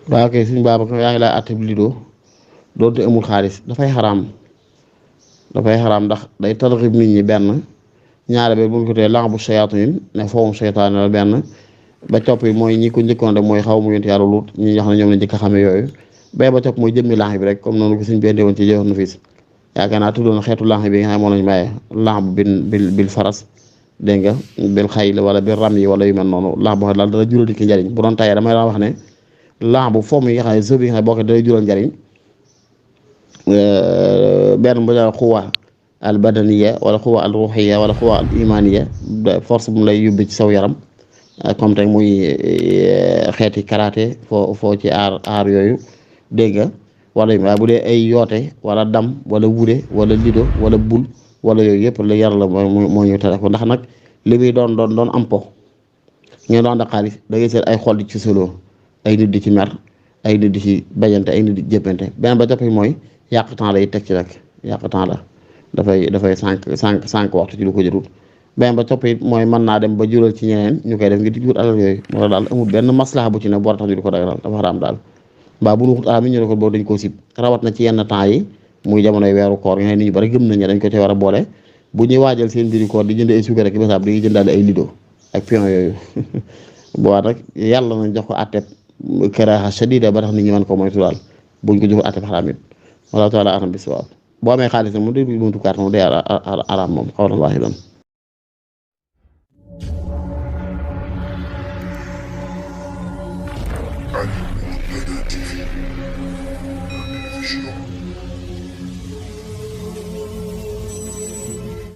waaw kay suñu Babacar yaa ngi lay àtte bi lido doonte amul xaalis dafay xaraam ndax day tarxib nit ñi benn ñaare ba bu ñu ko tee lambu shayatin ne foofu seytaane la benn ba topp mooy ñi ko njëkkoon rek mooy xaw mu yonent yàlla Luut ñi nga xam ne ñoom la njëkk a xamee yooyu ba topp mooy jëmmi lanx bi rek comme noonu ko suñ bendee woon ci jox nu fiis yaakaar naa tuddoon xeetu lanx bi nga xam ne moom lañu maye lanx bu bil faras dégg nga bil xayl wala bil ram yi wala yu mel noonu lanx boo xam ne daal dara jural di ki njariñ bu doon tayee damay wax ne lanx bu fomm yi nga xam ne sëb yi nga xam ne boo ko dara jural njariñ benn bu dee xuwa al badaniya wala xuwa al ruxiya wala xuwa al imaniya force bu mu lay yóbbu ci saw yaram comme tey muy xeeti karaté foo ci aar yooyu dégg nga wala waaye bu dee ay yoote wala dam wala wure wala lido wala bul wala yooyu yëpp la yar la moo ñu tere ko ndax nag li muy doon am po ngeen doon da xaalis da ngay seet ay xol di ci solo ay nit di ci mer ay nit di ci bajante ay nit di jëppante beneen ba topp mooy yàq temps lay teg ci rek yàq temps la dafay sànq waxtu ci lu ko jërul beneen ba topp mooy mën naa dem ba jural ci ñeneen ñu koy def ngir di jur alal yooyu moo daal amul benn maslaha bu ci ne boo tax ñu di ko dagal dafa xaraam daal mbaa bu ñu xut mi ñu ne ko boobu dañ koo sib rawat na ci yenn temps yi muy jamonoy weeru koor nga xam ne nit ñu bari gëm nañ dañ ko ci war a boole bu ñuy waajal seen mbiri koor di jënd ay suukar ak bisaab di jëndaale ay lido ak pion yooyu boo nag yàlla nañ jox ko atteb karaaha shadida ba tax nit ñi mën ko moytu daal buñ ko joxul atteb xaraam it wala taala alam bi sawaab boo amee xaalis nag moom day buntu carte moom day araam moom xaw na waaxi lan